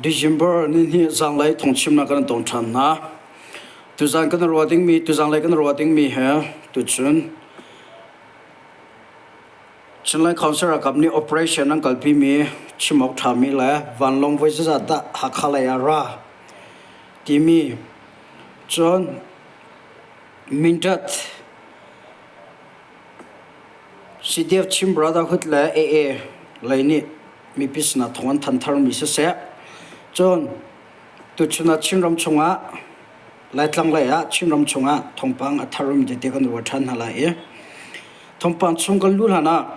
December nihnih zanlei thawngchimnak kan tong ṭhan hna. Tuzan kan ruah dingmi, tuzanlei kan ruah dingmi he tuchun Chinland Council ralkap nih operation an kalpimi chim awk ṭhami le vanlawng voi zeizat dah Hakha lei ah ra timi cun Mindat CDF Chin Brotherhood le AA lei nih mipi sinah thawng an thanh tharmi siseh, cun tuchun ah Chinram chungah Laitlang lei ah Chinram chungah thawngpang a tharmi tete kan ruat ṭhan hna lai i thawngpang chung kan luh hlan ah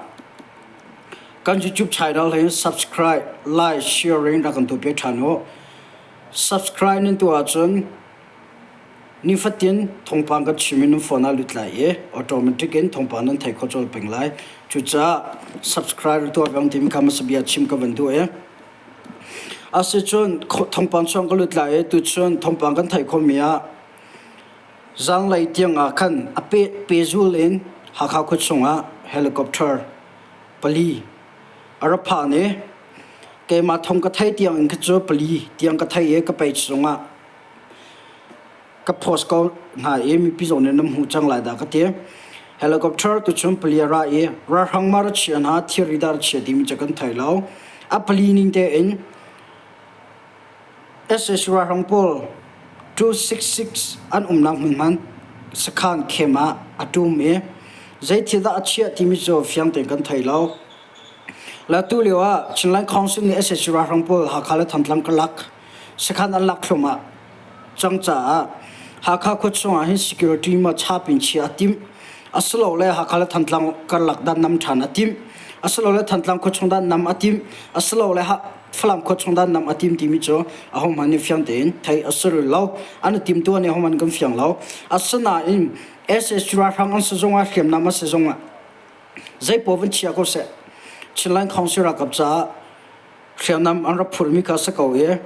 kan YouTube channel hi subscribe, like, sharing rak kan tuahpiak ṭhan u. Subscribe nan tuah ahcun Nifatin thawngpang kan chim in nan phone ah lut lai i automatic in thawngpang nan thei kho colh peng lai. Cucaah subscribe tuah peng timi kha hmasa bia chim ka van duh i asicun thawngpang chuang ka lut lai i tuchun thawngpang kan theih khomi ah zanlei tiang ah khan a pe pehzul in Hakha khua chungah helicopter pali a ra phan i keimah thong ka thei tiang in kha cu pali tiang ka thei i ka page zongah Ka post ko hna i mipi zong nih nan hmuh cang lai dah ka ti. Helicopter tuchun pali a ra i ralhrang ma ra chia hna thirri dah ra chia timi cu kan thei lo. A pali ning tein sac ralhrang pawl 266 an umnak hmunhman sakhan khem ah a ṭum i zeithil dah a chiah timi cu fiang tein kan thei lo. Le tu lio ah Chinland Council nih sac ralhrang pawl Hakha le Thantlang karlak Sakhan an lak thluahmah cang caah Hakha khua chungah hin security maw chap in chia a timh. Asilole Hakha le Thantlang karlak dah nam ṭhan a timh. Asilole Thantlang khua chung dah nam a timh. Asilole Falam khua chung dah nam a tim timi cu ahohmanh nih fiang tein theih a si rih lo. An i timtu nih ahohmanh kan fiang lo. Asinain sac ralhrang an si zongah hriamnam an si zongah zeipaoh van chia ko seh. Chinland Council ralkap caah hriamnam an rak phurmi kha a si ko i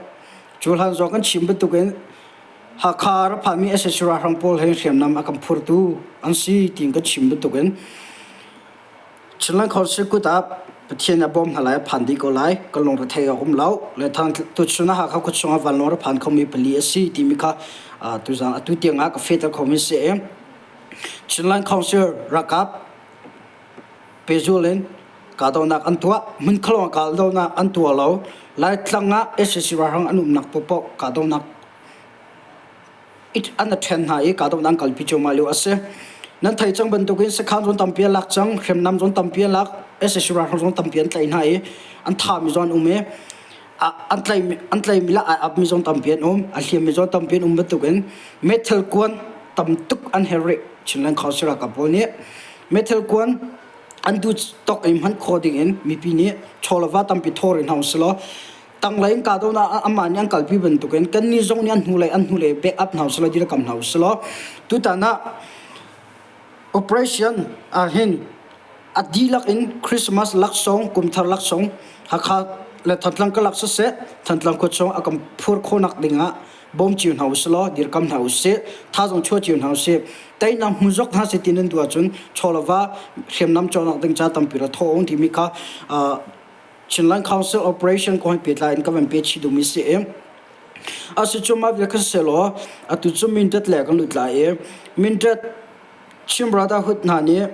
cu hlan zong kan chim bantukin Hakha rak phanmi sac ralhrang pawl he hriamnam a kan phurtu an si tiin kan chim bantukin Chinland Council kut ah Pathian a bawm hna lai a phan dih ko lai kan lungre a um lo le thang tuchun ah Hakha khuachung ah vanlawng rak phan khomi pali a si timi kha tuzaan atu tiang ah ka fehter khomi si i Chinland Council ralkap Pehzul in kahdohnak an tuah. Hmunkhalong ah kahdohnak an tuah lo. Laitlang ah sac ralhrang an umnak paohpaoh kahdohnak an ṭhen hna i kahdohnak an kalpi cuahmah lio a si. Nan theih cang bantukin sakhan zong tampi an lak cang, hriamnam zong tampi an lak, sac ralhrang zong tampi an tlaih hna i an thahmi zong an um i an tlaihmi an tlaihmi le ai apmi zong tampi an um, a hliammi zong tampi an um bantukin meithal kuan tam tuk an herh rih. Chinland Council ralkap pawl nih Meithal kuan an duh tok i hman khawh ding in mipi nih chaw le va tampi thawr in hna usih law tanglei in kahdohnak ah amah nih an kalpi bantukin kannih zong nih an hnulei an hnulei back up hna usih law dirkamh hna usih law tutan ah operation ah hin a dihlak in Christmas laksawng kumthar laksawng Hakha le Thantlang ka lak siseh Thantlang khua chung a kan phur khawhnak ding ah bawm cio hna usih law dirkam hna usih thazaang chuah cio hna usih teinak hmu zok hna sih ti nan duh ahcun chaw le va hriamnam cawknak ding ca tampi ra thaw ung timi kha Chinland Council Operation kong he pehtlai in ka van pe chih duhmi si i asi cu mah vial kha siseh atu cu Mindat le kan lut lai i Mindat Chin Brotherhood hna nih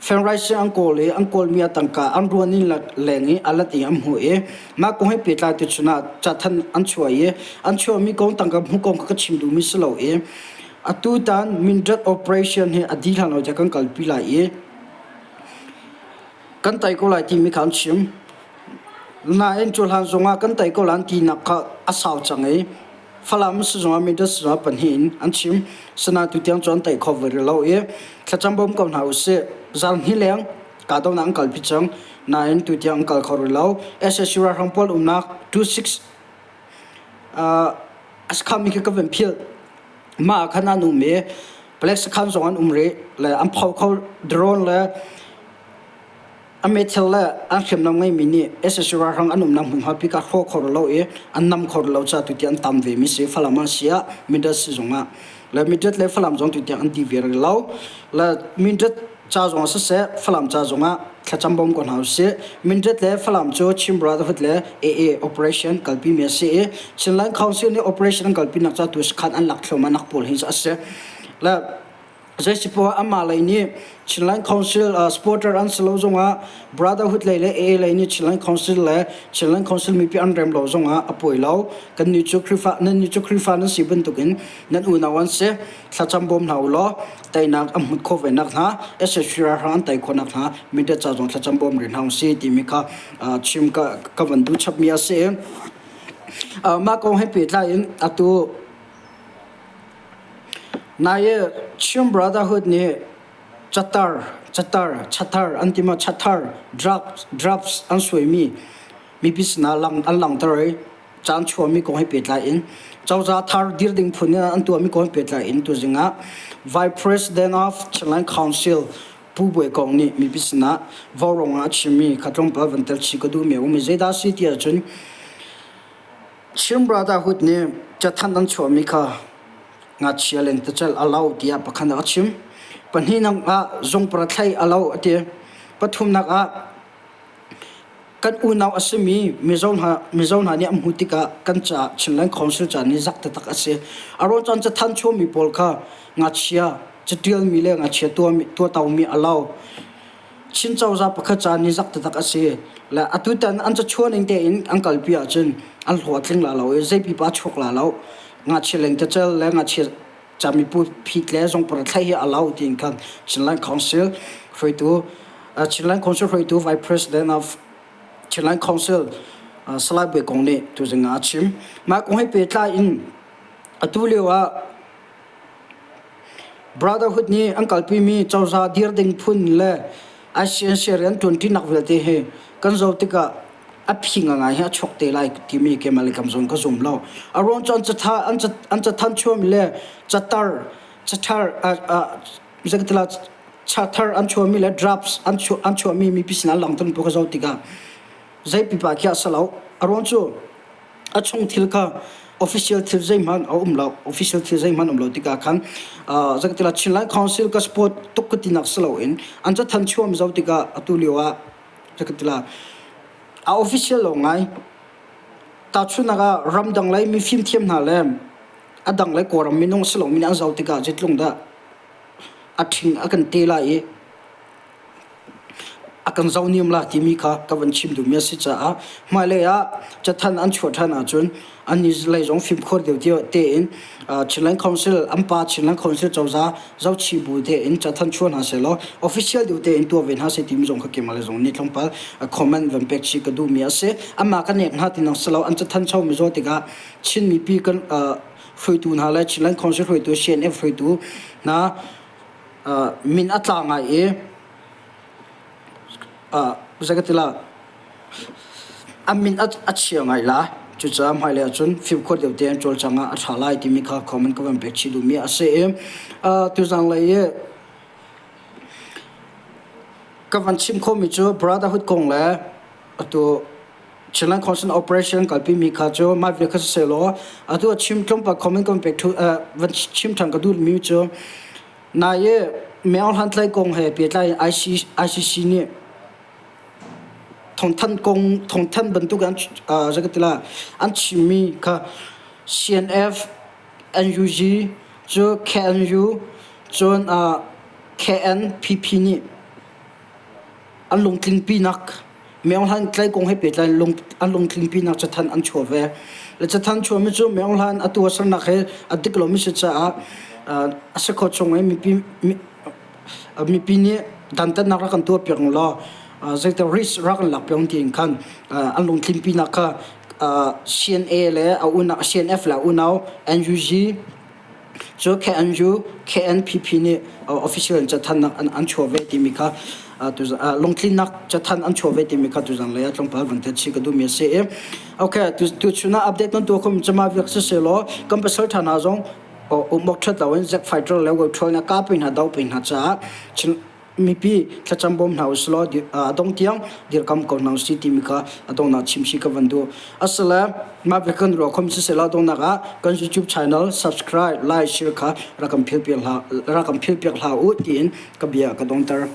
Fenraisi an kawl i an kawlmi a tangka an ruan in leng i a lat i an hmuh i mah kong he pehtlai tuchun ah cathanh an chuah i an chuahmi kong tangka hmuh kong kha ka chim duhmi si lo i atutan Mindat operation hi a dih hlan lo tiah kan kalpi lai i kan tei ko lai timi kha an chim. Nain cu hlan zongah kan tei ko lai an tinak kha a sau cang i Falam sizung ah Mindat sizung ah pahnih in an chim. Sinain tutiang cu an tei kho ve rih lo i thlacam bawm ko hna usih. Zarhhnih leng kahdohnak an kalpi cang. Nain tutiang an kal kho rih lo. sac ralhrang pawl umnak 26 uh, a sakhan khi ka van philh. Mah ah khan an um i palek sakhan zong an um rih le an pho kho drone le A meithal le an hriamnam ngeimi nih sac ralhrang an umnak hmunhma pi ka hrawh kho lo i an nam kho lo ca tutiang an tam ve mi si Falam ah si ah Mindat sizung ah le Mindat le Falam zong tutiang an ti ve rih lo le Mindat. Ca zong ah siseh, Falam ca zongah thlacam bawm ko hna usih. Mindat le Falam cu Chin Brotherhood le AA operation kalpi mi a si i Chinland Council nih operation an kalpinak ca tu sakhan an lak thluahmah nak pawl hi a si. Le zeisipoah amah lei nih Chinland Council uh, supporter an si lo zongah Brotherhood lei le AA lei nih Chinland Council le Chinland Council mipi an rem lo zongah a pawi lo. Kan nih cu Khrihfa nan nih cu Khrihfa nan si bantukin nan unau an si. Thlacam bawm hna u law teinak an hmuh khawh ve nak hna SSC ralhrang an tei khawh nak hna Mindat ca zong thlacam bawm rih hna usih timi kha chim ka ka van duh chapmi a si. Mah kong he pehtlai in atu nai i Chin Brotherhood nih catar catar chathar an ti ma chathar drugs drugs an suaimi mipi sinah lang an langhter i caan chuahmi kong he pehtlai in cozah thar dir ding phun in an tuahmi kong he pehtlai in tuzing ah Vice President of Chinland Council Pu Buai Kong nih mipi sinah vaurawng ah a chimmi kha tlawmpal van tel chih ka duhmi a um i zeidah a si ti ahcun Chin Brotherhood nih cathanh an chuahmi kha ngakchia lentecelh a lo tiah pakhat ah a chim. Pahnihnak ah zungpara thlai a lo a ti. Pathumnak ah Kan unau a simi Mizo hna, Mizo hna nih an hmuh tikah kan caah Chinland Council ca nih zak taktak a si. A ruang caan cathan chuahmi pawl kha ngakchia catialmi le ngakchia tuahmi, tuahtomi a lo. Chin cozah pakhat ca nih zak taktak a si. Le atutan an cachuah ning tein an kalpi ahcun an hlawh a tling la lo i zei pipa a chuak la lo. Ngakchia lengtecel le ngakchia camipu phit le zongpar thlaih hi a lo tiin khan Chinland Council hruaitu Chinland Council hruaitu Vice President of Chinland Council Salai Bui Kong nih tuzing ah a chim. Mah kong he pehtlai in atu lio ah Brotherhood nih an kalpimi cozah dir ding phun le ICNC rian ṭuanṭinak vialte hi kan zoh tikah a phi ngangai hi a chuak te lai timi keimah le kam zong ka zum lo. A ruang cu an catha an an cathan chuami le catar cathar zeikatila chathar an chuahmi le drafts an chuah an chuahmi mipi sinah langter ka zoh tikah zei pipa khi a si lo. A ruang cu a chung thil kha official thil zeihmanh a um lo. Official thil zeihmanh um lo tikah khan zeikatila Chinland Council ka support tuk ka tinak si loin an cathan chuahmi zoh tikah atu lio ah Zeikatila a official lo ngai. Tahchunhnak ah ramdang lei mifimthiam hna le a dang lei Kawlram minung si lomi nih an zoh tikah zeitlung dah a ṭhing a kan te lai i a kan zohniam la timi kha ka van chim duhmi a si caah hmailei ah cathanh an chuah ṭhan ahcun an lei zong fimkhur deuh tein Chinland Council an pa Chinland Council cozah zohchih bu tein cathanh chuah hna sehlaw official deuh tein tuah ve hna seh timi zong kha keimah le zong nih tlawmpal comment van pek chih ka duhmi a si. Amah ka nek hna ti nang si lo an cathanh chomi zaw tikah Chin mipi kan hruaitu hna le Chinland Council hruaitu CNF hruaitu hna min a tla ngai i zeikatila A min a chia ngai la. Cucaah hmailei ahcun fimkhur deuh tein cawlcang ah a ṭha lai timi kha comment ka van pek chih duhmi a si i tuzanglei i ka van chim khawhmi cu Brotherhood kong le atu Chinland Council Operation kalpimi kha cu mah vial kha sisehlaw atu a chim tlawmpal comment ka van pek van chim ṭhan ka duhmi cu nai i Meo Hlan Tlai kong he pehtlai in ICC nih Thawngthanh kong thawngthanh bantuk an zeikatila an chimmi kha CNF, NUG cu KNU cun KNPP nih an lungtlingpinak Maung Hlaing tlai kong he pehtlai in an lungtlingpinak cathanh an chuah ve. Le cathanh chuahmi cu Maung Hlaing atu a sernak he a dik lomi si caah a si khawh chung in mipi mipi nih dantatnak rak kan tuahpiak u law zeitin risk rak kan lakpiak tiin khan an lungtlinpinak kha CNA le a unau CNF le a unau NUG cu KNU KNPP nih official in cathannak an chuah ve timi kha lungtlinnak cathan an chuah ve timi kha tuzan lei ah tlawmpal van tet chih ka duhmi a si i okay tu chun ah update nan tuah khom cama viak si selaw kan pasal tha hna zong umok ṭhat loin Zack Fighter le World na ka pe hna do pe hna caah. Mipi thlacam bawm hna usilaw a dong tiang dirkam ko hna usih timi kha a donghnak chim si ka van duh. Asile mah bia kan ruah khom siseh donghnak ah kan YouTube channel subscribe, like, share kha rak kan philh piak hlah u tiin ka bia ka dongter.